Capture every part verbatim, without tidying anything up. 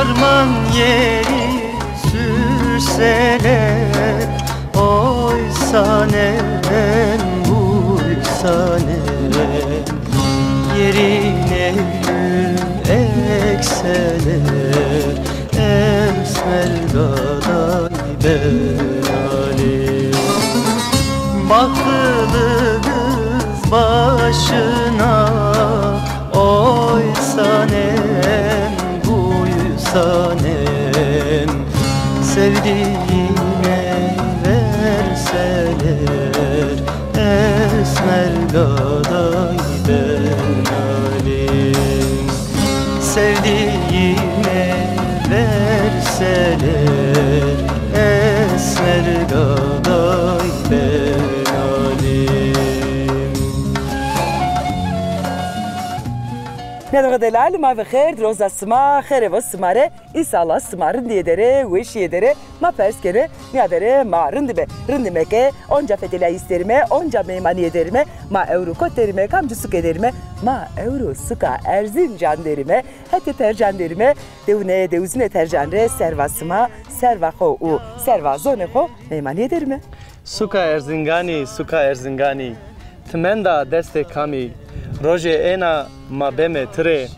Derman yeri sürseler, oy sanem, buy sanem, yerine gül ekseler, esmer gaday ben alim. Bakılı kız başına, oy sanem, buy sanem, sevdiğine verseler, esmer gaday ben alim. Sevdiğine verseler, esmer gaday ben alim. Nêdoxê delal, ma ve xêr, roza sima xêr vo sima rê. Înşallah sima rindîye der ê, weşîye der ê. Ma pers kenê, nîya der ê ma rindîme. Rindîme ke onca fetelîyayîş derîme, onca meymanîye derîme, ma ewro kot derîme, kamcî suke derîme? Ma ewro suka Erzincan derîme, hetê Tercan derîme, dewine, dewizunê Tercan rê serva sima, serva xo û serva zonê xo meymanîye derîme. Suka Erzinganî, suka Erzinganî, ti menda destê kamî? Rojê êna ma beme ti rê,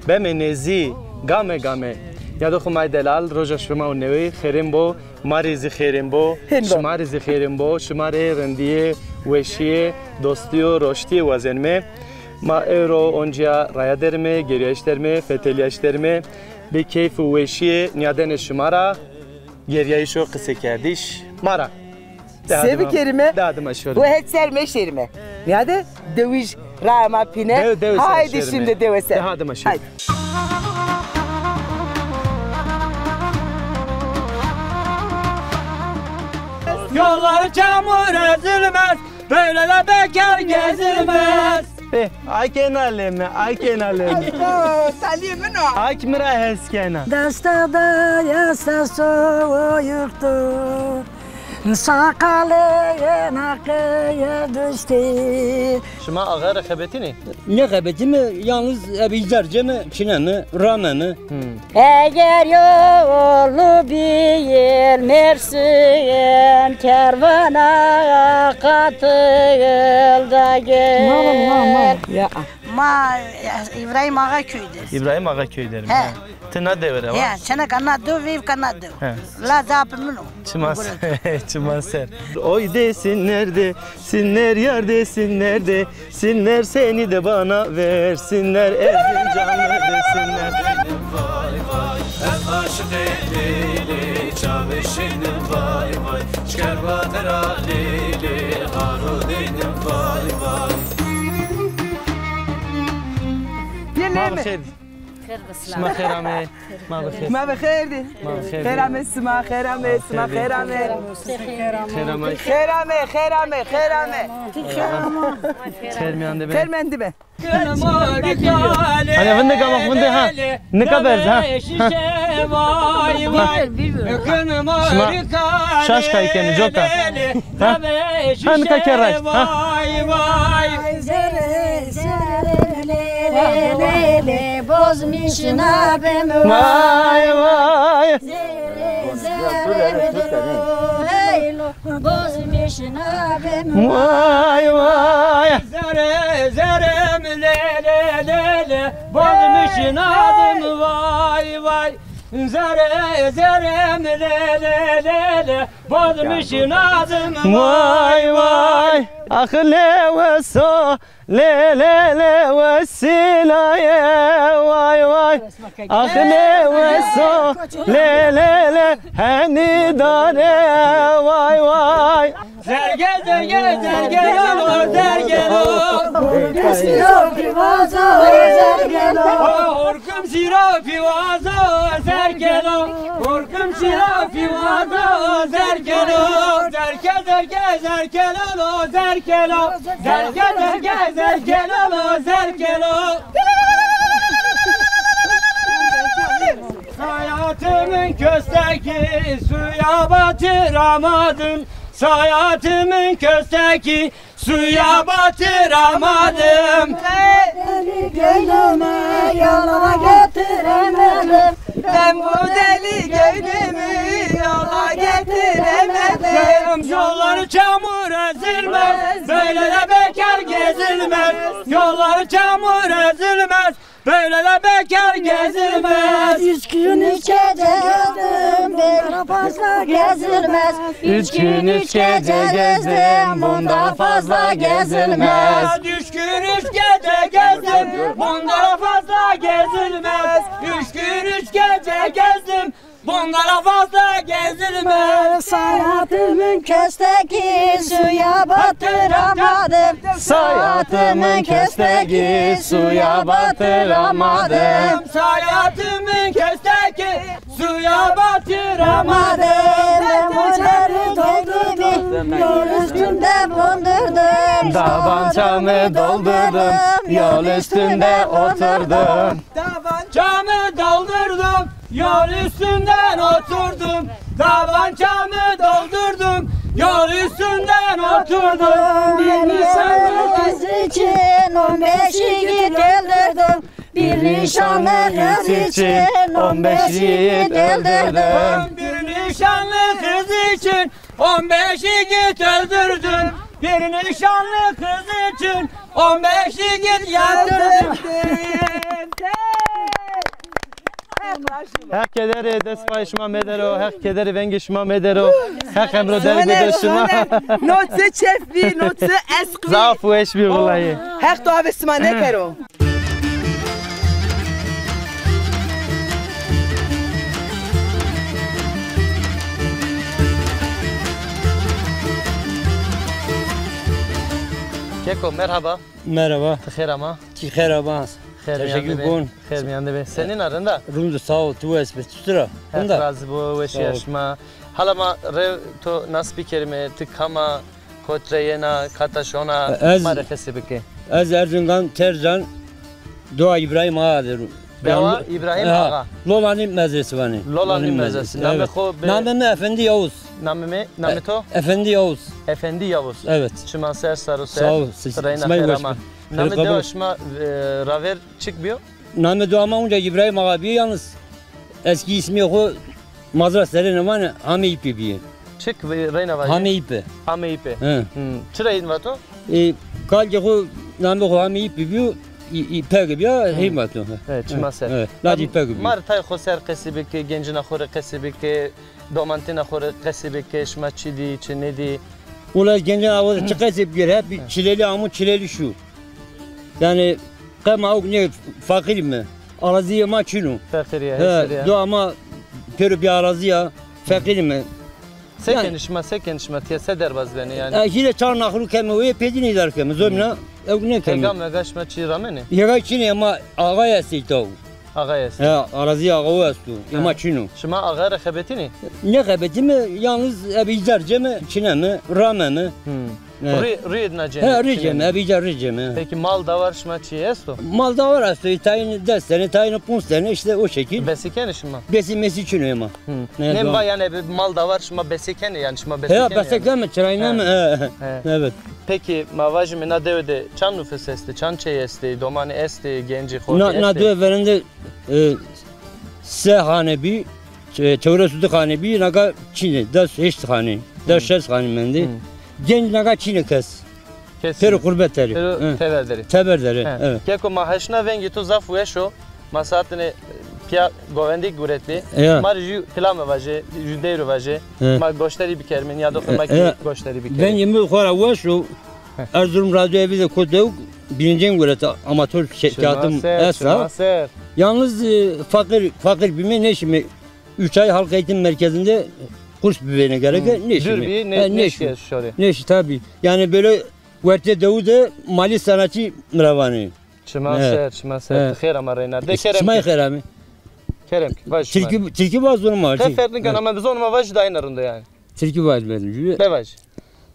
beme nêzî game game. Nîyadoxê ma yê delal, roja şima û newey xêrên bo, ma rê zî xêrên bo, hên bo, şima rê zî xêrên bo, şima rê rindîye, weşîye, dostîye, roştîye wazenîme. Ma ewro oncîya raya derîme, gerîyayîş derîme, fetelîyayîş derîme, bi keyf û weşîye nîyadenê şima ra. Gerîyayîş û qisekerdiş ma ra. Se bikerîme? De hadi ma şorîme. Û het ser meşêrîme. Nîyade dewij raya ma pîne. Dew, dew ser şorîme. Haydi şimdi dewe ser. De hadi ma şorîme. Haydi. Yolları çamur ezilmez, böyle de bekar gezilmez. Eh, ay kena leme, ay kena leme. Asto, talîyê min o. Ay ki mi ra hes kena. Desta de yeste soyuktu, saqalê yena qeye düştü. Şima axa rê xebetînî? Nêxebetîme, yalnız ebe îcar ceme, çineme, rameme. Hmm. Eger yolu bil Mersin, kervana katıl da gel. Ma, ma, ma. Ya. Ma, ya, İbrahim Ağa köyü der. İbrahim Ağa köyü derim. He. He. Ti na dewe ra wa? He, çeneka na dew, veyvka na dew. He. La dapê min o. Çiman ser, çiman ser. Oy desinler de, sinler yar desinler de, sinler seni de bana versinler, Erzincanlı desinler. Vay vay, ez aşiqê Lêlê, çavê şênim vay vay, şker vatira Lêlê, xaro dênim vay vay. Yê Lêlê. Şima xêr amê. Ma bi xêr. Ma bi xêr dî. Ma bi xêr dî. Xêr amê sima, xêr amê sima, xêr amê. Xêr amê. Xêr amê, xêr amê, xêr amê. Xêr mîyan de be. Xêr mendî be. Hani vinde gama vinde ha. Nika berz ha. Şima şaş kay kenî coka. Ha? Ha, nika ke raşt. Ha? Vay vay. Zere, zere, le, le, le, le, bozmîş nabim. Vay vay. Zere, zere, le, le, le, bozmîş nabim. Vay vay. Zere, zere, le, le, le, le, bozmîş nadim, vay vay. Zere, zere, le, le, le, le, bozmîş nadim, vay vay. Ax lewe so, le, le, lewe sîlaye, vay vay. Ax lewe so, le, le, le, henî dare, vay vay. Zerge, zerge, zerge lolo, zerge lo. Horkum sîro pîvazo, zerge lo. Horkum sîro pîvazo, zerge lo. Horkum sîro pîvazo, zerge lo. Zerge, zerge, zerge lolo, zerge lo. Zerge, zerge, zerge lolo, zerge lo. Sayatımın kösteki suya batıramadım. Sayatımın kösteki suya batıramadım. Beni gönlüme yoluna getiremedim. Ben bu deli gönlümü yola getiremedim. Yolları çamur ezilmez, böyle de bekar gezilmez. Yolları çamur ezilmez, böyle de bekar gezilmez. Üç gün üç gece gezdim, böyle fazla gezilmez. Üç gün üç gece gezdim, bundan fazla gezilmez. Üç gün üç gece gezdim, bundan fazla gezilmez. Üç gün üç gece gezdim, bundan fazla gezilmez. Sayatımın kösteki suya batıramadım. Sayatımın kösteki suya batıramadım. Sayatımın kösteki suya batıramadım. Ben bu çarı doldurdum, yol üstünde bulundurdum. Tabancamı doldurdum, yol üstünde oturdum. Tabancamı doldurdum, yol üstünden oturdum. Tabancamı doldurdum, yol üstünden oturdum. Bir nişanlı kız için on beş yiğit öldürdüm. Bir nişanlı kız için on beş yiğit öldürdüm. Bir nişanlı kız için on beş yiğit öldürdüm. Bir nişanlı kız için on beş yiğit yatırdım. Heq kederê dest payê şima medero, Heq kederê vengê şima medero, Heq emro derg bide şima. No çi çef bî, no çi eşq bî. Zaf weş bî wullayî. Heq tu avê sima nêkero. Keko, merhaba. Merhaba. Ti xêr ama? Ti xêr ama. Xêr mîyan de bê. Xêr mîyan de bê. Senîn a, rind a? Rind, sağ ol, ti wes bî, ti çitur a? Rind a? Heq razî bo, weşîya şima. Hala ma rê to nas bikerîme, ti kam a, kot ra yena, kata şona, ma rê qesî bike. Ez Erzingan, Tercan, Doğa İbrahim Ağa derim. Dewa İbrahim Ağa. Lolanî mezresi vanî. Lolanî mezresi. Namê xo bi... Namê mi Efendi Yavuz. Namê mi, namê to? Efendi Yavuz. Efendi Yavuz. Evet. Çiman ser, sar û ser. Sağ ol. Reyna xêr ama. Namê dewa şima, e, raver çik biyo? Namê dewa ma unca İbrahim Ağa biyo, yalnız eski ismi xo Mazra serêne vanê Hamê Îpê bîye. Çik ve-, reyna vajî? Hamê Îpê. Hamê Îpê. He. Hmm. Çira yin vato? E, kalkê xo, namê xo Hamê Îpê bîyo, î-, îpek bîya, he, hên vato. He, çima ser. He, lacî îpek bîyo. Ma rê tayê xo ser qesî bike, gencina xo rê qesî bike, domantîna xo rê qesî bike, şima çi dî, çi nêdî? Ula gencina xo rê çi qesî bike, hep çilelî amo, çilelî şû. Yanî qe ma awk nê, feqîr îme. Arazîyê ma çin o. Feqîrî ya, hêsirî ya. Doğa ma pêro bêarazî ya, feqîr îme. Se kenî şima, se kenî şima, tîya se derbaz benî yanî? E, hîrê çar naxir keme, wê pê dîn îdare keme, zomîna ewk nêkeme. Hêga mega şima çî ramenê? Hêga çin ê, ema axay estê taw. Axay estê. Ya, arazî axawu esto, ema çin o. Şima axay ra xebetînî? Nêxebetîme, yalnız ebe îcar ceme, çineme, rameme. Hmm. Evet. Rî, rî dina cême. He, rî cême, ebe îca rî cême. Peki mal dawar şima çi esto? Mal dawar esto, tayîn des tene, tayîn ponc tene, işte o şekil. Besî kenê şima? Besî mesî çin o ema. Hı. Evet, nem va yanî ebe mal dawar şima besî kenê, yanî şima besî kenê yanî? He, besî keme, çirayîne mi? He. He. Evet. Peki ma vajîme na dewe de çand nufus estê, çand çey estê, domanî estê, gencî xortî estê? Na, na dewe verende, e, se hane bî, çe-, çewres û di xanî bî, naga çin ê, des heşt xanî, des şeş xanî mendî. Hı. Genc naga çin ê kes. Kes çin ê. Pêro qurbet der ê. Pêro tever der ê. Tever der ê, evet. Keko ma heşna vengê to zaf weş o. Ma saetine pîya govendî guretbî. Ya. Ma rê jû kilame vaje, jû deyro vaje. Evet. Ma goşdarî bikerîme, nîyadoxê ma kî goşdarî bikerê. Vengê mi xora weş o. He. Erzurum Radyo Evi de kot ewk, birincîn guret, amatör teatrim esta. Çima ser, çima ser. Yalnız, e, fakir, fakir bîme, nêşîme. Üç ay halk eğitim merkezinde kurs bivêne gereke, nêşîme. Dûr bî, nê-, nêşî şorê. Nêşî tabi. Yani böyle wertê dewu de malî sanatçî mi ra vanê. Çima ser, çima ser. Ti xêr ama reyna. De kerem ke. Şima xêr amê. Kerem ke, vaj şima. Tirkî, tirkî vaj zonê ma. Qe ferq nêkeno ama zonê ma vaj, dayîna rind o yani. Tirkî vaj benim. Bevaj.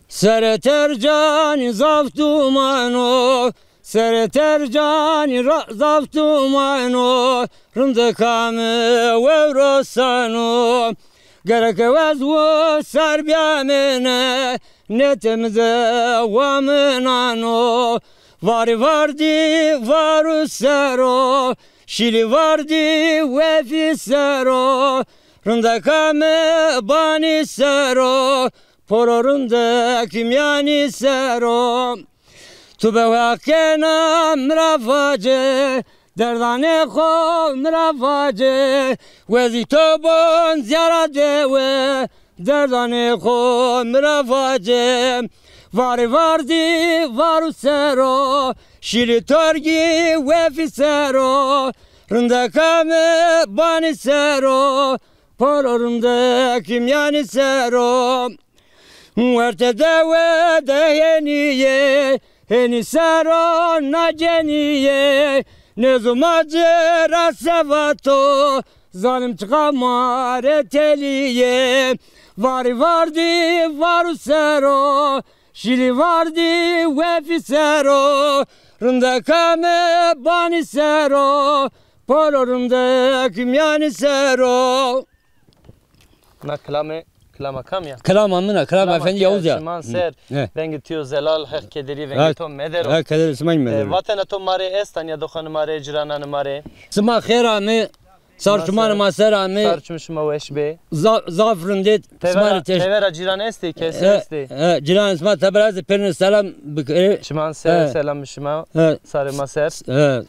Serê Tercanî zaf duman o, serê Tercanî ra zaf duman o, rindika mi wewro sano. Gereke wez û ser bîyamêne, nêtê mi de wa mi nano. Varî vardî varu sero, Şîlî vardî wefî ser o, rindeka mi banî ser o, poro rindek mîyanî ser o. Tu be wext kena mi ra vace, derdanê xo mi ra vace, wezî to bon zîyara dewe, derdanê xo mi ra vace. Varî vardî varu ser o, şîlî torgî wefî ser o, rindeka mi banî ser o, poro rindek mîyanî ser o. Wertê dewe de hênî yê, hênî ser o na cenî yê, nêzû ma ci ra se vato, zalim çiqa ma rê telî yê. Varî vardî varu ser o, şîlî vardî wefî ser o, rindeka mi banî ser o, poro rindek mîyanî ser o. Na kilamê, kilama kam ya? Kilama min a, kilama Efendî Yavuz ya. Çiman ser, vengê to yo zelal, Heq kederî vengê to medero. Heq kederî sima medero. E, vatena to ma rê esta, nîyadoxanê ma rê, cîrananê ma rê. Sima xêr amê, sar çimanê ma ser amê. Sar çimê şima weş bê. Za-, zaf rindê, sima rê teş- Tevera cîran estê, kesî estê? He, cîran sima teber estê, pêrine selam bikerê. Çiman ser, selamê şima. Sarê ma ser.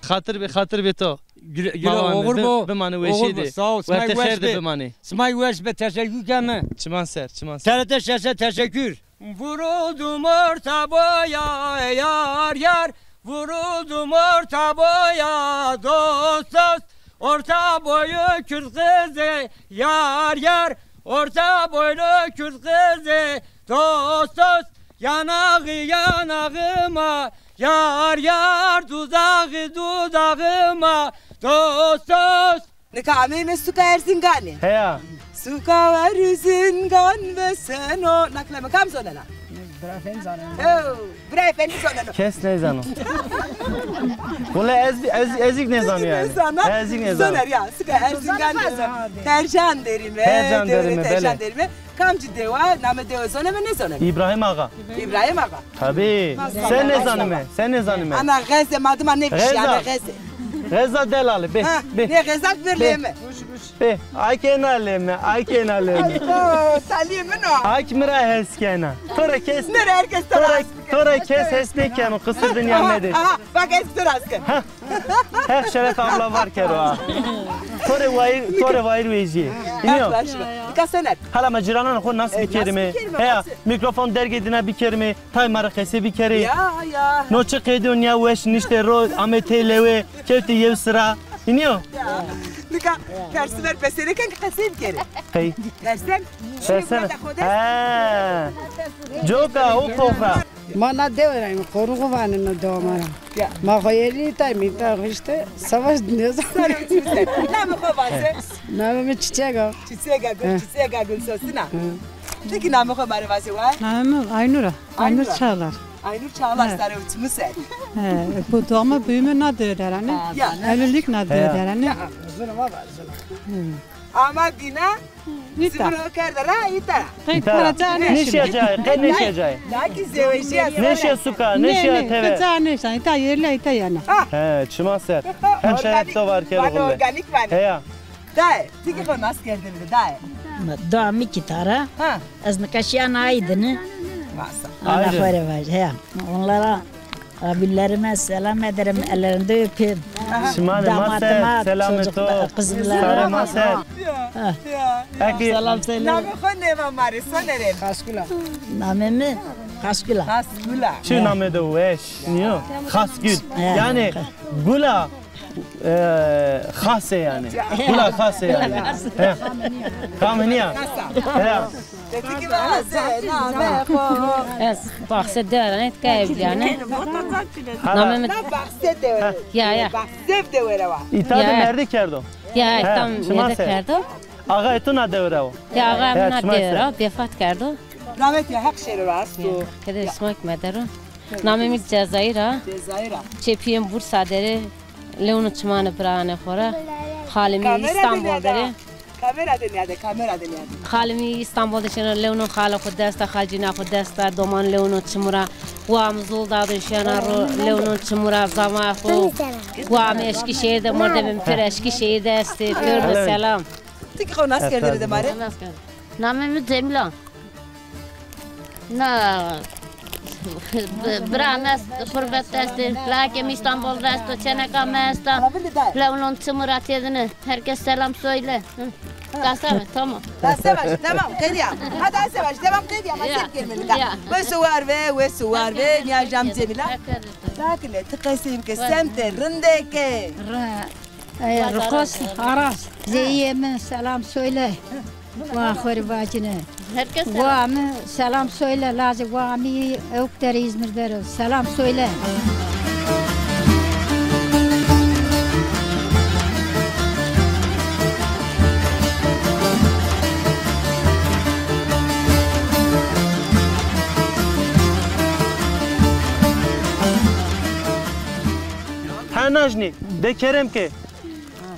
Xatir bê, xatir bê to. Gire, gire, oxir bo. Bimane weşî de. Sağ ol. Werte xêr de bimanê. Simay weş be, teşekkür keme. Çiman ser, çiman ser. T R T şeşe teşekkür. Vuruldum orta boya yar yar, vuruldum orta boya dost dost, orta boyu Kürt kızı yar yar, orta boylu Kürt kızı dost dost, yanağı yanağıma yar yar, dudağı dudağıma dost dost. Nika ameyme suka Erzinganî. Heya. Suka Erzingan ve seno. Na kilame kam zonena? Bira Efendî zonena. Oh, bira Efendî zonena. Kes nêzano. Wele ez, ez, ez zî nêzano yanî. Nêzana. Ez zî nêzano. Zoner ya, suka Erzingan. Tercan derîme. Tercan derîme, belê. Tercan derîme. Kamcî dewa, namê dewe zoneme, nêzoneme? Îbrahîm Axa. Îbrahîm Axa. Tabî. Se nêzanîme, se nêzanîme. Ana Xeze, ma dima nêvişîyane Xeze. Xeza delale, bê, bê. Nê Xeza vir lê mi. Bê, ay kena lê mi, ay kena lê mi. Ay, o, talîyê min o. Ay ki mi ra hes kena. To ra kes, mi ra her kes to ra hes bikero. To ra kes hes nêkeno, qisir dinya mede. Aha, aha, bak ez to ra hes keno. Ha. Heq şeref abla var kero ha. To rê wayir, to rê wayir wejîyê. Înî yo? Nika Soner. Hala ma cîrananê xo nas bikerîme. Heya, mîkrofon dergê dîna bikerîme. Tay ma rê qesey bikerê. Ya, ya. No çi qeyde o, nîya weş niştê ro, amê tey lewê, kewtê yew sira. Înî yo? Ya. Nika tersî ver, pesenê ken ki qesey bikerê. Qey? Tersen. Tersen. He. Coka, o kofra. Ma na dewe ra yîme, Qoruxu vanê na dewa ma ra. Ya. Ma xo yerlî îta yîme, îta xo îşte savaş nêzanê. Sarê çimî ser. Namê xo vaze. Namê mi Çiçek a. Çiçek a gul, Çiçek a gul sosina. Ti kî namê xo ma rê vaze wa? Namê mi Aynur a. Aynur Çağlar. Aynur Çağlar, sarê çimî ser. He, bu doğma büyüme na dewe der a nê. Ya. Evlilik na dewe der a nê. Ya. Ama dîna Îta. Sivir ho kerde ra îta. Qey îta ra. Nêşîya cayê, qey nêşîya cayê. Lakî zewejîya. Nêşîya suka, nêşîya teve. Qey ca nêşan, îta yerlî, îta yena. He, çiman ser. Hem şeref to var kero. Organîk vanê. Heya. Dayê, ti kî xo nas kerdêne de dayê. Doa mi kî tara. Ha. Ez nika şîya na Aydinî. Masa. Ana xo rê vaj, heya. Onlara Abilerime selam ederim, ellerinden öperim. Şima de ma ser, selamê to. Sarê ma ser. Selam söyle. Namê xo nêva ma rê, Sonerê. Xaskula. Namê mi? Xaskula. Xaskula. Çi namê de weş, nîyo? Xasgül. Yanî gula, e, xase yanî. Gula xase yanî. He. Kamê nîya. He. Ez baxse dewe ra nê, tika evlîyane. Namê mi? Na baxse dewe ra. Ya, ya. Baxse dewe ra wa. Îta de merdî kerdo. Ya, îta merdî kerdo. Axayê to na dewe ra wo? Ya, axayê mi na dewe ra, vefat kerdo. Rahmet ya, Heq şêro ra asto. Keder sima kî medero. Namê mi Cezayir a. Cezayir a. Çê pîyê mi Bursa der ê. Lewno çimanê biraanê xo ra. Xalê mi Îstanbul der ê. Kamera de nîyade, kamera de nîyade. Xalê mi Îstanbul de şena lewno xalê xo desta, xalcîna xo desta, doman lewno çimura. Wa mi zol dado şena ro lewno çimura, zama xo. Wa mi Eşkîşehîr de mordemê mi pir Eşkîşehîr de estê. Pir de selam. Ti kî xo nas kerdêne de ma rê. Namê mi Cemîl a. Na, bi-, bira mi est, xurbet de estê, lakê mi Îstanbul de esto, çêneka mi esta. Lewnon çimura têdine. Herkes selam söyle. Hı. Dasta mı? Tamam. Dasta başı, tamam, qedîya. Ha, dasta başı, tamam, qedîya. Ma sêr kerime nika. Wes û war be, wes û war be, nîya jam Cemîla. Dakile, ti qesey bike, semtê rindekê. Ra-, e, Rixos Aras. Zeyîyê mi selam söyle. Wa xo rê vacine. Herkes selam. Wa mi selam söyle. Lazê wa mi ewk der, Îzmîr der o. Selam söyle. Ha, najnî, de kerem ke.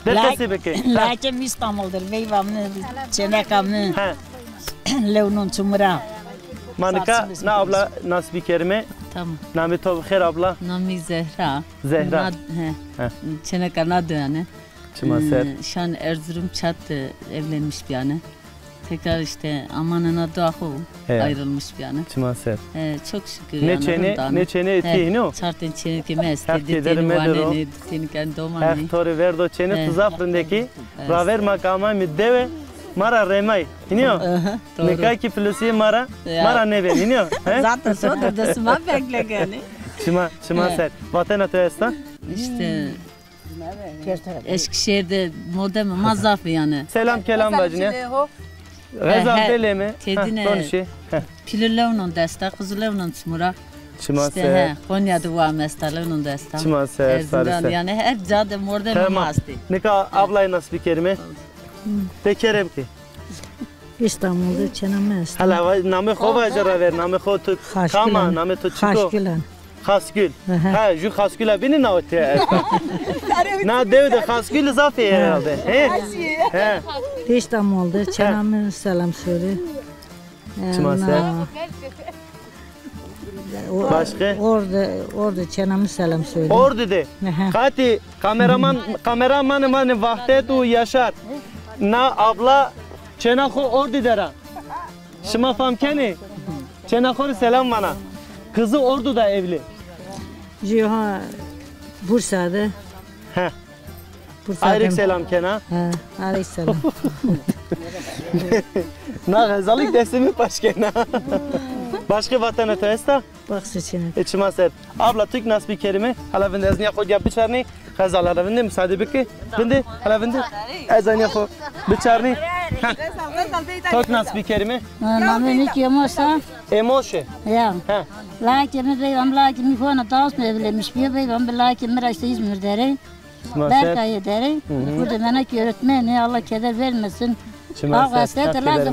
De qesê bike. Lakê mi Îstanbul der, veyva mi, çêneka mi. He. Lewnon çimura. Ma nika na abla nas bikerime. Tamam. Namê to bi xêr abla? Namê Zehra. Zehra. Na, he. He. Çêneka na doyane. Çima ser. Ee, şan Erzurum Çat de evlenmiş biyane. Tekrar işte amanına dua xo ayrılmış biyane. Çima ser. Ee, çok şükür. Ne yani, çênê, ne çênê etî hîno? Çar ten çênekê mi estê, di tenî wanenê, di tenî kerdî domanê. Heq to rê verdo çênê, tu zaf rindekî. Raver ma ke amay mi dewe, ma ra remay. Hînî yo? Aha, doğru. Nika kî filusîyê ma ra, ma ra nêbenê, hînî yo? He? Zaten sodir de sima bekle gene. Çima, çima ser. Vatena to esta? İşte Eskişehir'de mordemê ma zaf ê yani. Selam kelam vacine. Xezal belê mi? Têdine. Konuşê. Pîlû lewnon desta, quzû lewnon çimura. Çima ser. Konya de wa mi esta, lewnon desta. Çima ser, sarî ser. Yani her ca de mordemê ma estê. Nika ablayê nas bikerime. De kerem ke. Îstanbul de çêna mi esta. Hala namê xo vaje raver, namê xo tu kam a, namê to çik o? Xaşgul a. Xasgul. Aha. Ha, ju Xasgula bînî na ote esta. Na dew de Xasgul zaf ê herhalde. He? He. Îstanbul de çêna mi selam söyle. Çima ser. Başka? Ordu, Ordu çêna mi selam söyle. Ordu de. Aha. Qatî kameraman, kameramanê ma nê Vahdet û Yaşar. Na abla çêna xo Ordu der a. Şima fam kenê? Çêna xo rê selam vana. Qizî Ordu de evlî. Jü ha Bursa de. He. Bursa de. Ayrık selam kena. He, ayrık selam. Na xezalîk destê mi paş kena. Başka vatena to esta? Bak seçenek. E, çima ser. Abla, tu kî nas bikerime. Hala vinde ez nîya xo gep biçarnî. Xezal, hala vinde, müsaade bike. Vinde, hala vinde. Ez nîya xo biçarnî. Ha. To kî nas bikerime. Ha, namê mi kî Emoş a. Emoşe. Ya. Ha. Lakê mi bey, am lakê mi hona daos mi evlenmiş biyo bey, am lakê mi ra işte İzmir derê. Berkayê derê. Burada mena ki öğretmeni, Allah keder vermesin. Çima ser, Heq keder mede.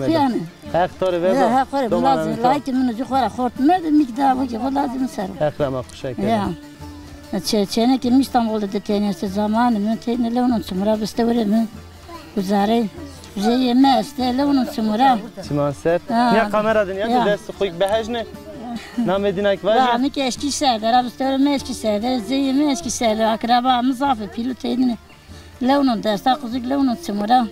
Heq to rê verdo. Heq to rê verdo. Lazim, lakê mi ci xora xort mede, mi ki daha bu ki xo lazim ser. Heq rama xuşa kero. Ya. Çe-, çênekê mi İstanbul'da de tenê estê, zamanê mi tenê lewnon çimura bistewrê mi. Guzarê. Zeyê mi estê, lewnon çimura. Çima ser. Ha. Nîya kamera de nîya, tu dest xo behejne. Namê dîna kî vaje. Wa mi kî Eskîşehir der a, bistewrê mi Eskîşehir der, zeyê mi Eskîşehir der, akraba mi zaf ê, pîlû têdine. Lewnon desta, quzik lewnon çimura.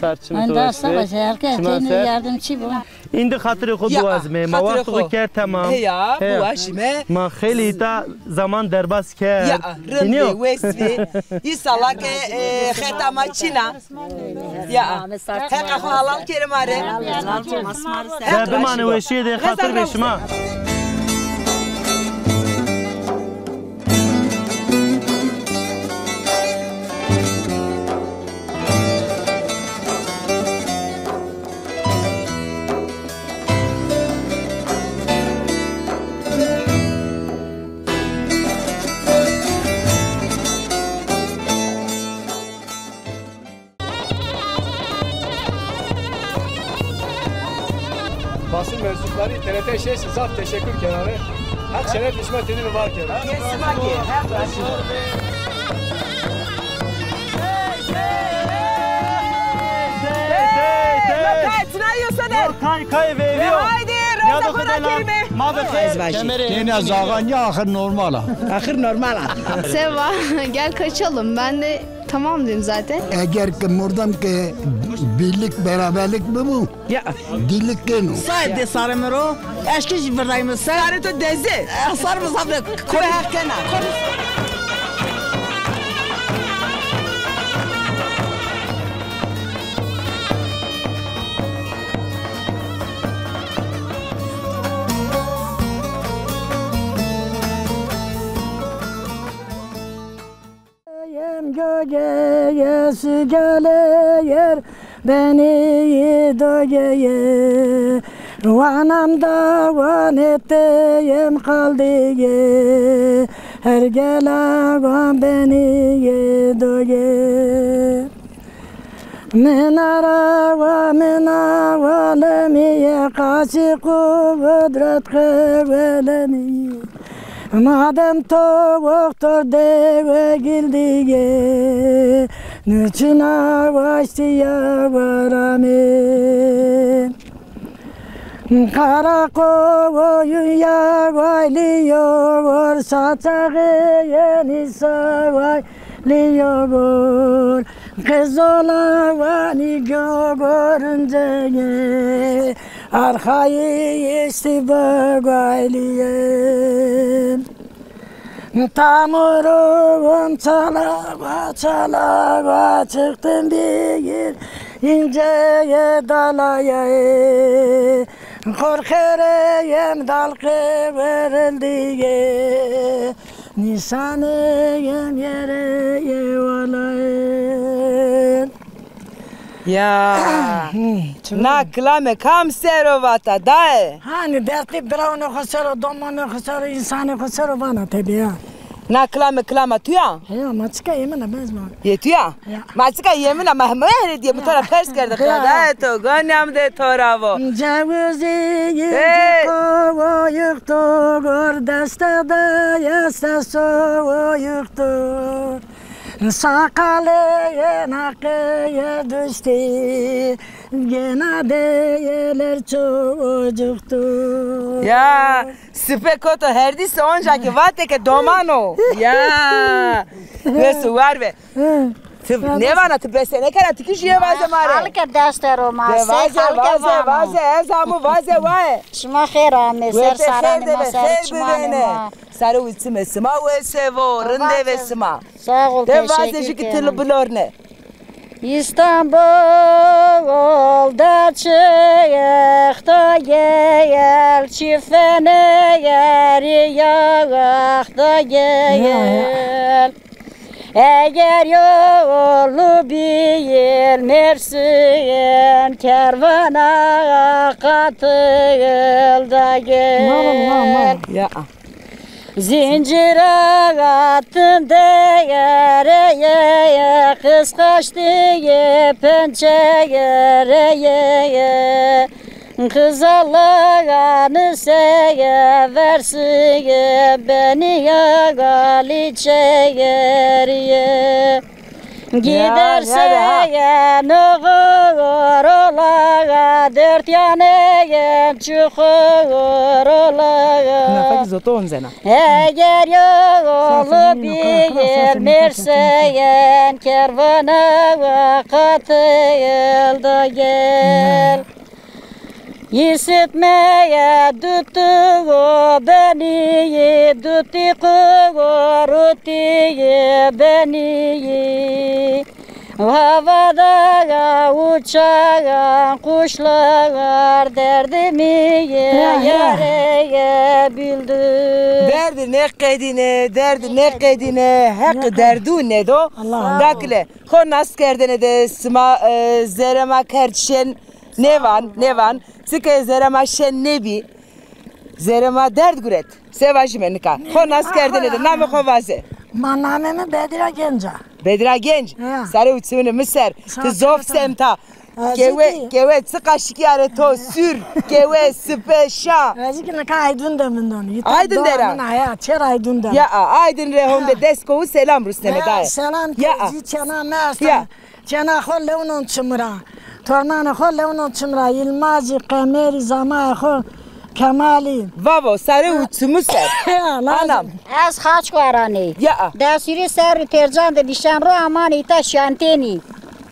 Sar çimê to weş be. Herkes tenê yardımcı bo. Îndî xatirê xo biwazime. Ma wextê xo kerd temam. Heya, biwazime. Ma xeylê îta zaman derbas kerd. Ya, rindê, wes bê. Îsala ke, e, xeta ma çin a. Ya. Heqa xo halal kerê ma rê. Bimane weşîye de, xatir be şima. Basın mensupları T R T şeş zaf teşekkür kenarı. Heq şeref şima têdine var kero. Kesima ki, heq raşi. Kay kay ve eviyo. Haydi, reza xo ra kerime. Ma be xêr. Kêna zaxan ya axir normal a. Axir normal a. Seva, gel kaçalım. Ben de tamam dedim zaten. Eger ki mordem ki birlik, beraberlik bibu, ya, dillik keno. Saê dê sarê mi ro, eşkî jî virdayîme ser. Sarê to deze. Sarê mi zaf de. Kore heq kena. Yem gögeye su geleyer beni dogeye. Wanam da wanette yem kaldiye. Her gela wan beni doge. Minara wa mina wa lemiye qasi qudret qeweleni. Madem to doktor de we gildiye, niçina waştiya warame. Karakoyun ya wayliyor, saçağı yeni sa wayliyor. Qezola wanî gogorinceye, arxayî îstî bigayliye. Tamurun çalawa çalawa çıktım bir inceye dalaya. Korkereyem dalqe verildiye. Nîsanê yem yere yê walayin. Ya. Na kilame kam ser o vata daye? Hanî dertê birawno xo ser o, domanno xo ser o, însanê xo ser o vana tebî ya. Na kilame kilama tu ya? Heya, ma çika yê min a, bezma. Yê tu ya? Ya. Ma çika yê min a, ma heme here diye, mi to ra pers kerde. Ya. Qada to, gonî am de to ra vo. Cewizî yê kovo yixto gor, deste de este sovo yixto. Saqalê yê naqê yê duştî, gêna de yê ler çocuxto. Ya, sipe koto herdî se onca ki vate ke doman o. Ya. Wes û war be. Ti nêvana, ti bese nêkena, ti kî jîye vaze ma rê. Xalike deste ro ma. De vaze, vaze, vaze, ez amû vaze waye. Şima xêr amê, ser saranê ma, ser çimanê ma. Sare û çimê sima wese vo, rinde ve sima. Sağ ol, teşekkür ederim. De vaze jî ki ti li bilorne. İstanbul da çık da gel, çifene yer yağak da gel. Eger yolu bil Mersin, kervana katıl da gel. Ya. Zincire attım değereye, kıskaçtı pençeye. Kız Allah'ını seversin, beni ya Gali çekeriye. Giderse ya, ya, ya. Noğur ola, dört yanı çukur ola. Nafa ki zoto onzena. Eger yolu bilmirsen, kervana katıl da gel. Yisitmeye tuttu beni, tuttu kurutti beni. Havada uçan kuşlar derdimi yareye bildi. Derdi ne qedine, derdi ne qedine, heq derdu nedo. Dakle, xo nas kerdene de sima, e, zerema kerd şen nevan, nevan. Çike zerema şen nebi. Zerê ma derd guret. Se vajîme nika? Xo nas kerdene de namê xo vaze. Ma namê mi Bedîra Genc a. Bedîra Genc. Ya. Sare û çimanê mi ser. Ti zof semta. Kewe, kewe, çiqa şikîyarê to, sûr, kewe, sipe, şa. Ez ki nika Aydın de min don. Aydın de ra? Ya, çer Aydın de. Ya, Aydın re honde desko û selam rusneme daye. Selam, ya, çena mi asta. Ya. Çena xo lewnon çimira. Tornanê xo lewnon çim ra, Yilmazî, Qemerî, zamayê xo Kemalî. Vavo, sare û çimu ser. Anam. Ez Xaç Waranê. Ya. Desûrî serrî Tercan de nîşan ro, amanê îta şantênî.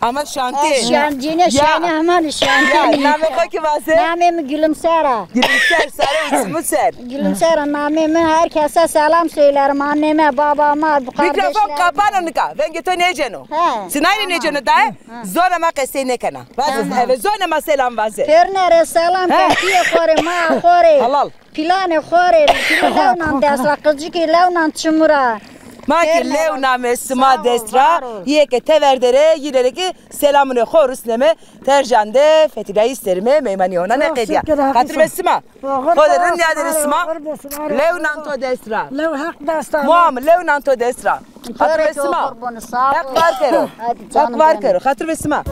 Ama şantê. Şan, cîne şanê, amanê şantênî. Ya, namê xo kî vaze? Namê mi Gülümser a. Gülümser, sare û çimu ser. Gülümser a namê mi, her kese selam söylerim. Anneme, babama, kardeşlerime. Mikrofon kapano nika, vengê to nêceno. He. Sinayne nêceno daye. Zonê ma qesey nêkena. Vaze, eve zonê ma selam vaze. Pêrine rê selam ke, pîyê xo rê, maa xo rê. Halal. Pîlanê xo rê, pîlê lewnan dest ra, qicikê lewnan çimu ra. Ma kî lewname sima dest ra, yê ke teverde rê, yîne rê kî selamûnê xo rusneme, Tercan de fetilîyayîş serîme, meymanî hona nêqedîya. Xatir be sima. Xo de rind nîyaderê sima. Lewnan to dest ra. Lew Heq dest ra. Muam, lewnan to dest ra. Xatir be sima. Heq var kero. Heq var kero. Xatir be sima.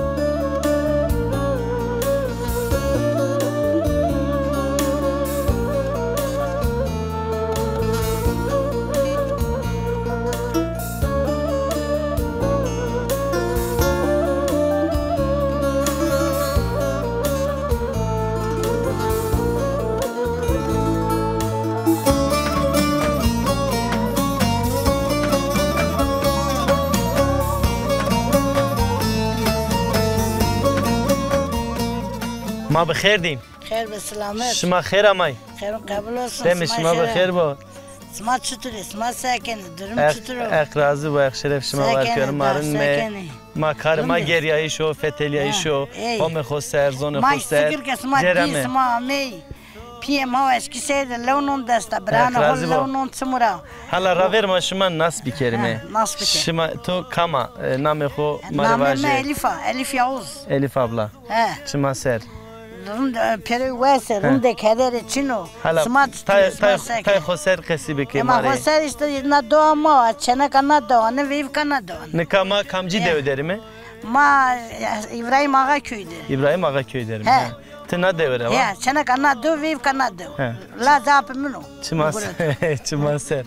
Ma bi xêr dîn. Xêr be selamet. Şima xêr amay. Xêrûn qebul olsun. Demê şima bi xêr bo. Sima çitur ê? Sima se kenê? Durum çitur o? Heq razî bo, Heq şeref şima war kero. Ma rind me. Ma karê ma gerîyayîş o, fetelîyayîş o. Homê xo ser, zonê xo ser. Ma şikir ke sima dî, sima amey. Pîyê ma eşkî sey de lewnon dest a, biranê xo lewnon çimu ra. Hala ravêr ma şima nas bikerîme. Nas bikerîme. Şima, to kam a, e, namê xo ma rê vajê. Namê mi Elîf a, Elîf Yavuz. Elîf abla. He. Çima ser. Rind, e, pêroy wes ê, rind ê, kederê çin o. Hala sima tay, tay, tay xo ser qesî bike ma rê. Ema xo ser îşte na dewa ma, çêneka na dewa, ne veyvka na dewa. Nika ma kamcî dewe derîme? Ma, e, Îbrahîm Axa köyü de. Îbrahîm Axa köyü derîme. He. Ti na dewe ra wa? Ya, çêneka na dew, veyvka na dew. He. Lazê apê min o. Çima ser, çima ser.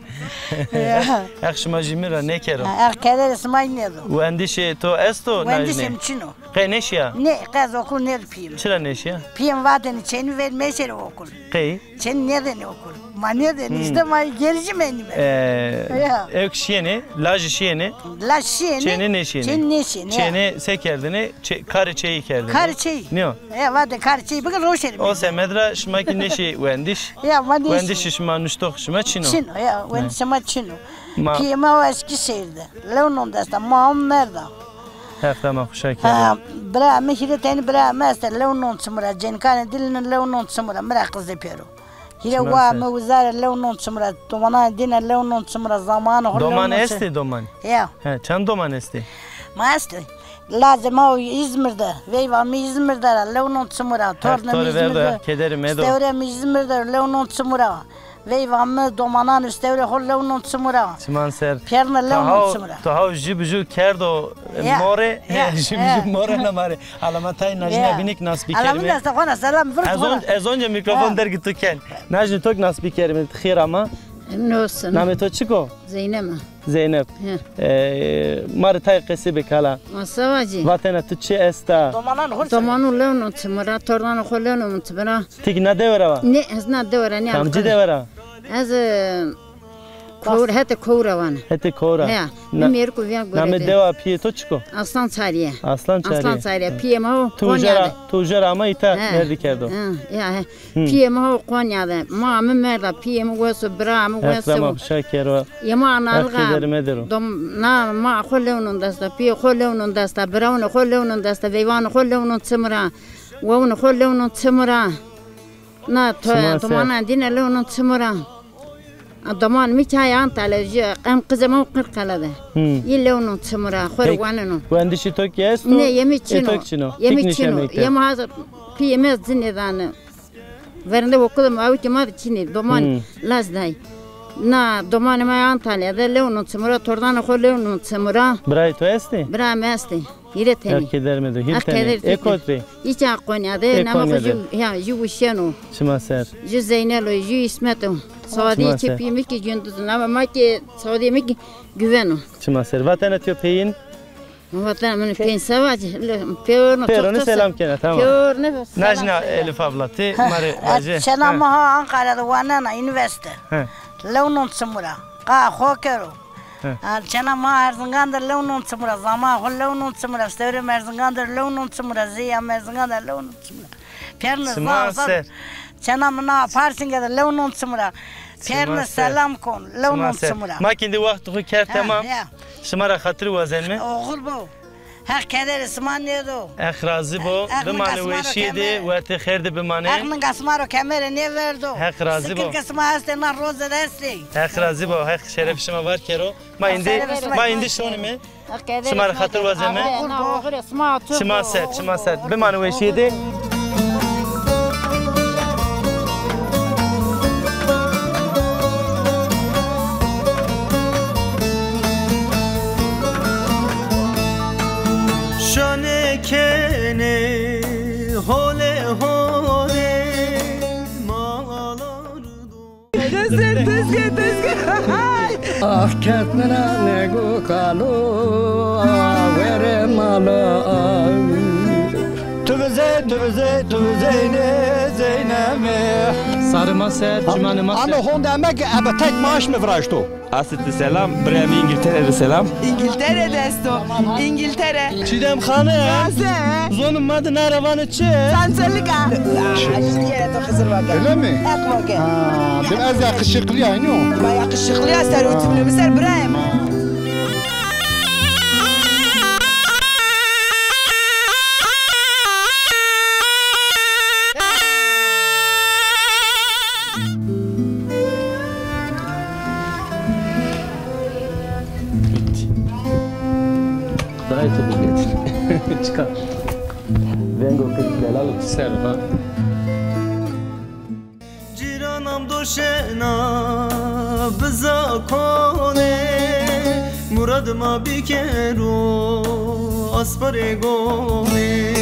Ya. Heq şima jî mi ra nêkero. Ha, Heq kederê sima yî nêdo. Wendişê to esto najnê? Wendişê mi çin o. Qey nêşîya? Nê, qey ez okul nêdo pîyê mi. Çira nêşîya? Pîyê mi vatêne çênî ver meşêrê okul. Qey? Çênî nêdêne okul. Ma nêdêne, îşte ma gerî jî menîme. E, ewk şîyêne, lajî şîyêne. Laj şîyêne. Çênî nêşîyêne. Çênî nêşîyêne. Çênî se kerdêne? Çê-, karê çêyî kerdêne. Karê çêyî. Nîyo. E, vatê karê çêyî bike, roşêne. O semed ra şima kî nêşî wendiş. Ya, ma nêşî. Wendişê şima, nuştox şima çin o. Çin o, ya, wendişê ma çin o. Ma pîyê ma o Eskîşehîr de. Lewnon dest a, ma am merda. Heq dema xo şa kero. Ha, bira mi, hîrê tenî bira mi estê, lewnon çimu ra, cênikanê dîne lewnon çimu ra, mi ra qizê pêro. Hîrê waa mi wizarê lewnon çimu ra, domananê dîne lewnon çimu ra, zamanê xo lewnon çimu ra. Doman estê, doman? Ya. He, çend doman estê? Ma estê. Lazê ma o Îzmîr de, veyva mi Îzmîr de ra, lewnon çimu ra, tornê mi Îzmîr de, kederê mi do. Stewrê mi Îzmîr de, lewnon çimu ra. Veyva mi, domanan û stewrê xo lewnon çimu ra. Çiman ser. Pêrine lewnon çimu ra. To haw jû bi jû kerdo more, jû bi jû more na ma rê. Hala ma tay najnîya bînî kî nas bikerîme. Hala mi desta xo na selam vir. Ez on-, ez onca mîkrofon dergî to ken. Najnî to kî nas bikerîme, xêr ama. Emin olsun. Namê to çik o? Zeynep a. Zeynep. He. E, ma rê tay qesî bik hala. Ma se vajî. Vatena tu çi esta? Domanan xo. Domanû lewnon çimu ra, tornanê xo lewnon çimu ra. Ti kî na dewe ra wa? Nê, ez na dewe ra nîya. Kamcî dewe ra? Ez, e, Kowr, hetê Kowr ra wana. Hetê Kowr ra. He, mi mêrik û vîyan gore de. Namê dewa pîyê to çik o? Aslan Çarîye. Aslan Çarîye. Aslan Çarîye. Pîyê ma o Konya de. Tu uca ra ama îta merdî kerdo. He, ya, he. Pîyê ma o Konya de. Ma mi merda, pîyê mi wes o, bira mi wes o. Heq dema xo şa kero. Yê ma analîx a. Heq kederê medero. Dom-, na ma xo lewnon desta, pîyê xo lewnon desta, birawunê xo lewnon desta, veyvanê xo lewnon çimu ra. Wawunê xo lewnon çimu ra. Na to-, domananê dîne lewnon çimu ra. A, domanê mi kî ay Antalya, jû, em qizê ma o Qirqele de. Yî lewnon çimu ra, xo rê waneno. Wendişê to kî esto? Nê, yê mi çin o. Yê mi çin o. Yê mi hazir pîyê mi ez ci nêdane. Verinde okulê ma, ewkê ma de çin ê. Doman laj day. Na domanê ma Antalya de lewnon çimu ra, tornanê xo lewnon çimu ra. Birayê to estê? Birayê mi estê. Hîrê tenî. Heq kederê medo, hîrê tenî. Ê kot rê? Îca Konya de, namê xo jû, ya, jû Wişen o. Çima ser. Jû Zeynel o, jû Îsmet o. Sadî çê pîyê mi kî Gündüz o. Namê ma kî sadîyê mi kî Güven o. Çima ser. Vatena to peyîn? Vatan min pênc sewa ci, pêrone. Pêrone selam kena, tamam. Pêrone selam. Najna Elif abla, ti ma rê vaje. Çena ma ha Ankara de wanena, üniversite. He. Lewnon çimura. Qa xo kero. He. Çena ma Erzingan de lewnon çimura. Zama xo lewnon çimura. Stewrê Erzingan de lewnon çimura. Zeya Erzingan de lewnon çimura. Pêrne zaf zaf. Çena mina Parsinge de lewnon çimura. Pêrne selam kon, lewnon çimura. Ma kî indi waxt xo kerd temam. Şima ra xatir wazenme. Oxir bo. Heq kederê sima nêdo. Heq razî bo. Bimane weşîye de, wertê xêr de bimane. Heq ninga sima ro kemere nêverdo. Heq razî bo. Sikir ke sima estê, na roze de estê. Heq razî bo. Heq şeref şima var kero. Ma indi, ma indi şonime. Şima rê xatir wazeme. Şima ser, şima ser. Bimane weşîye de. Şane kene hole hole malar do. Tezge, tezge, tezge. Ah kerd mina nego kalo, were mala. Tu vizey, tu vizey, tu vizeyne, zeyneme. Sarı ma ser, çimanı ma ser. Ano honde emek ebe tek maaş mı viraşto? Asiti selam, birayê mi İngiltere de selam. İngiltere de esto. İngiltere. Çiğdem Xane. Taze. Zonê ma de na ra vanê çi? Sancelika. Yere to Xizir vake. Öyle mi? Hak vake. Ha, bir az yakışıklı yani o. Ma yakışıklı ya, ser utimli mi ser birayê mi? Dayê to bigetir. Çıkar. Vengo kırk delal. Serva. Cîranam do şena bi zakone, murad ma bikero asparê gone.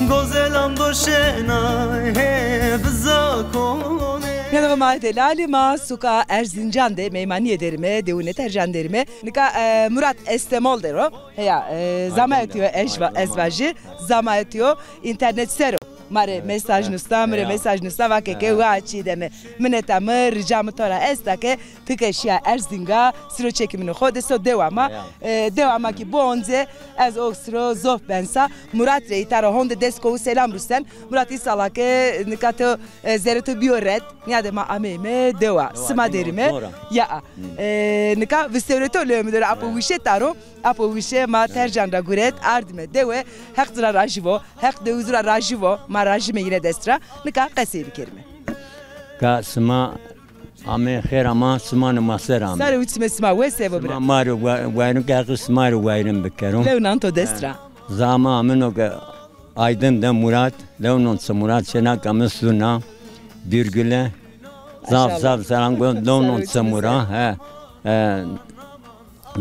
Gozelam do şena he bi zakone. Yanıma delalî ma suka Erzincan de meymanîye derime, dewune Tercan derime. Nika, e, Murat Estemol dero. Heya, e, zama etiyo ez vajî, zama etiyo înternet ser o. Ma rê mesaj nusta, mi rê mesaj nusta, vake ke wa Çiğdeme, mineta mi, rica mi to ra esta ke ti ke şîya Erzinga, siro çekimînê xo de so dewa ma, e, dewa ma kî bionze, ez o siro zof bensa. Murat rê îta ra honde dest kowu selam rusen. Murat îsala ke nika to, e, zerê to bîyo red, nîyade ma ameyme dewa, sima derime. Ya, e, nika vistewrê to lewê mi dero apo wişe taro. Apo wişe ma Tercan ra guret, ardime dewe, Heq ci ra rajî vo, Heq dewu ci ra rajî vo, ma rajîme yine dest ra, nika qesey bikerime. Ka sima amê xêr ama, sima nê ma ser ame. Sarê uçime sima, wes ebo bira. Sima ma rê wa-, wayrin ke Heq sima rê wayrin bikero. Lewnan to dest ra. Zama amino ke Aydın de Murat, lewnon çi Murat, şena ke mi suna, Dürgüle, zaf zaf selam go, lewnon çi Murat, he, he.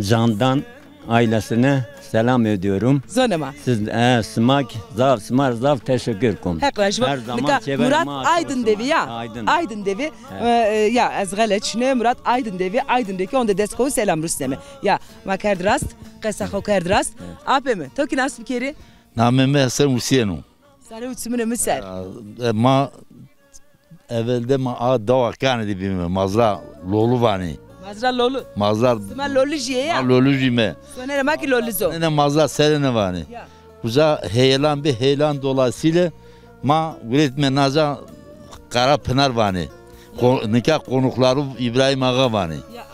Candan ailesine selam ediyorum. Zonê ma. Siz, e, sima kî zaf, sima zaf teşekkür kon. Heq rajî bo. Her zaman. Nika Murat Aydın devi ya. Aydın. Aydın devi. E, e, ya ez xelet şine, Murat Aydın devi, Aydın de kî honde dest kowu selam rusneme. Ya ma kerd rast, qesa xo kerd rast. Apê mi, to kî nas bikerî? Namê mi Hesen Huseyîn o. Sarê û çimunê mi ser. Ya, e, ma Evelde ma a dawa kanê de bîme, Mazra Lolu vanê. Mazra Lolu. Mazra. Sima Lolu jî yê ya? Ma Lolu jîme. Sonerê ma kî Lolu zo. Ene Mazra Serene vanê. Ya. Uza heyelan bi, heyelan dolayısıyla ma guretme naza Kara Pınar vanê. Ko-, nika konukları İbrahim Ağa vanê. Ya.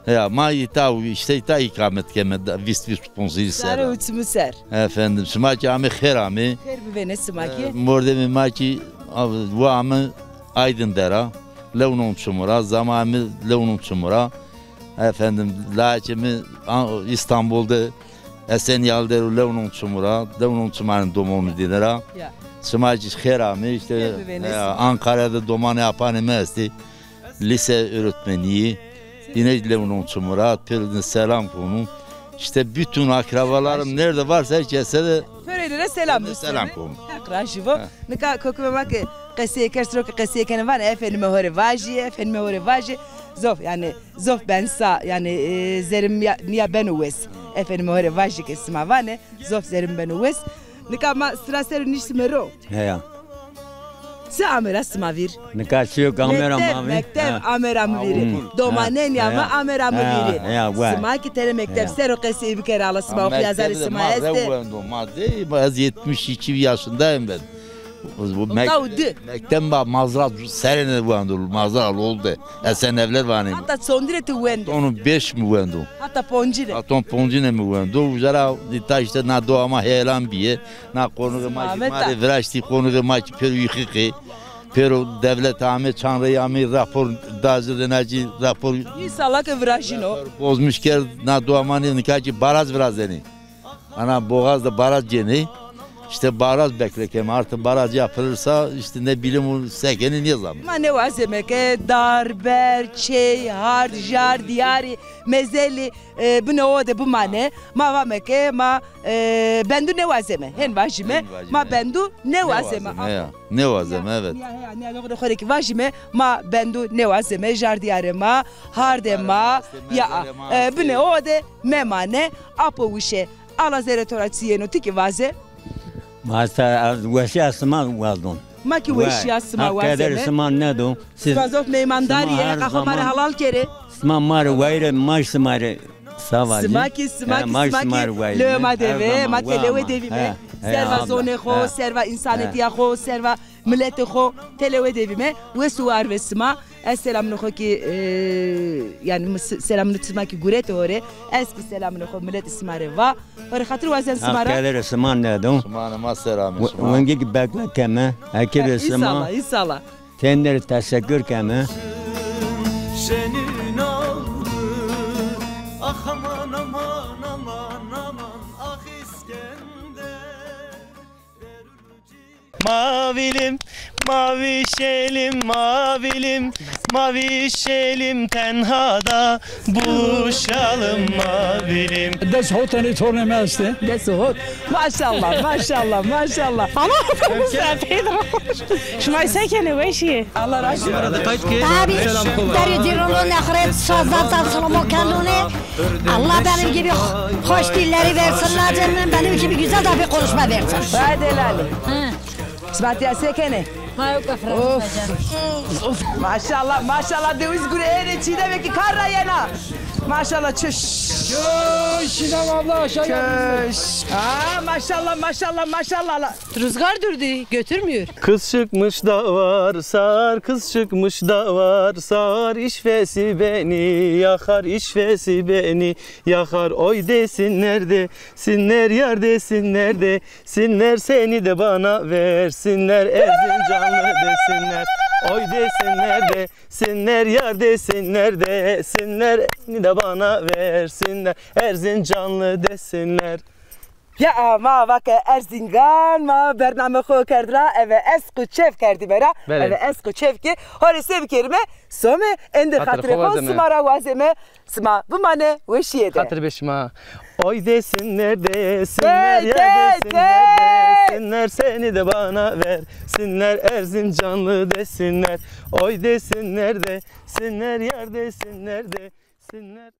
Ya, ma îta, işte îta îkamet keme da vîst vîst û ponc serra. Sarê û çimû ser. Efendim, sima kî amê xêr amê. Xêr bivêne sima kî. E, mordemê ma kî, a, wa amê Aydın dera, lewnon çimû ra, zama amê lewnon çimû ra. Efendim, laçê mi, a, İstanbul de, Esenyal dero lewnon çimû ra, lewnon çimanê domonê dîne ra. Ya. Sima kî xêr amê, işte, xêr bivêne sima. Ankara de domanê apanê mi estê. Lise öğretmenî, îne lewnon çimû ra, pêrine selam konu. İşte bütün akrabalarım nerede varsa herkese de pêrine selam, selam konu. Heq rajî bo. Nika kokime ma ke qesey kerd, siro ke qesey kenê vanê, efendime ho rê vajî, efendime ho rê vajî. Zof, yanî, zof ben sa, yanî, e, zerrê mi nîya, nîya beno wes. Efendime ho rê vajî ke sima vanê, zof zerrê mi beno wes. Nika ma sira ser o niştîme ro. Heya. Çi ame ra sima vîr? Nika çîyo ke ame ra ma vîr. Mekteb, mekteb ame ra mi vîrî. Domanenîya mi ame ra mi vîrî. Sima kî tenê mekteb ser o qesey bikerê, ala sima oxîyazarê sima estê. Ma rew wendo, ma de, ma ez yetmiş iki yaşındayım ben. Bu mek-, mekteb ma mazra serene wendo, mazra lol de. Esen Evler vanê. Hata çondî rê ti wendo? Ton beş mi wendo. Hata poncî rê? Ton poncîne mi wendo. Uca ra dita îşte na dowa ma heyelan bîye. Na qonuxê ma kî ma rê viraştî, qonuxê ma kî pêro îxiqê. Pêro dewlet ame, çand rey ame, rapor da ci, rêna ci, rapor. Înşallah ke virajîno. Bozmuş kerd, na dowa ma nê, nika kî baraj virazenê. Ana boğaz da baraj gênê. İşte baraj bekle keme. Artık baraj yapılırsa işte ne bileyim o sekeni ne zaman. Ma nêwazeme ke dar, ber, çey, hard, jar, diyarî, mezelî, e, binê o de bimane. Ma vame ke ma, e, bendu nêwazeme. Hên vajîme, ma bendu nêwazeme. Nêwazeme, evet. Nîya, nîya, nîya, xo rê kî vajîme, ma bendu nêwazeme. Jar diyarê ma, hardê ma, ya, e, binê o de memane, apo wişe. Ala zerrê to ra çi yeno, ti kî vaze. Ma esta ez weşîya sima wazon. Ma kî weşîya sima wazeme. Haq qederê sima nedo. Sima zof meymandarî yê, heqa xo ma rê helal kerê. Sima ma rê wayîr ê, ma sima rê sağ ol. Sima kî, sima kî, sima kî lewê ma de vî, ma têlewe de vîme. Serva zonê xo, serva însanetîya xo, serva miletê xo têlewe de vîme. Wes û war vê sima. Ez selamûnê xo kî, e, yanî mi se-, selamûnê sima kî guretê ho rê. Ez kî selamûnê xo miletê sima rê va. Ho rê xatir wazen sima ra. Haq qederê sima nedo. Sima nê ma ser ame sima. Wengî kî bekle keme. Eke de sima. Înşallah, înşallah. Tenê rê teşekkür keme. Senin oldu. Ah aman aman aman aman, ah İskender. Mavilim, mavişelim, mavilim, mavişelim tenhada, buluşalım mavilim. Des hot tenê tornê mi estê. Des hot. Maşallah, maşallah, maşallah. Ama sefêd. Şima se kenê, weş ê? Allah razı olsun. Tabii, derê dîrûn nexret, sazdan tan silamo kendûnê. Allah benim gibi hoş dilleri versin, lacemden benim gibi güzel de bir konuşma versin. Hadi helal. Hı. Sima tîya se kenê? Ma yo kafra. Of. Maşallah, maşallah, dewiz gure ênê, Çiğdem kî kar ra yena. Maşallah, çiş. Çiş, Çiğdem abla, aşağı gel. Çiş. Aa, maşallah, maşallah, maşallah. Rüzgar durdu, götürmüyor. Kız çıkmış da var sar, kız çıkmış da var sar, işvesi beni yakar, işvesi beni yakar. Oy desinler de, sinler yar desinler de, sinler seni de bana versinler, Erzincanlı desinler. Oy desinler de, sinler yar desinler de, sinler seni de bana versinler, Erzincanlı desinler. Ya ma vake Erzingan, ma bername xo kerd ra, eve esk û çev kerdîme ra. Belê. Eve esk û çev kî ho rê se bikerîme, some endî xatirê xo sima ra wazeme, sima bimane weşîye de. Xatir be şima. Oy desinler desinler, ya desinler desinler, seni de bana versinler, Erzincanlı desinler. Oy desinler desinler, yar desinler desinler.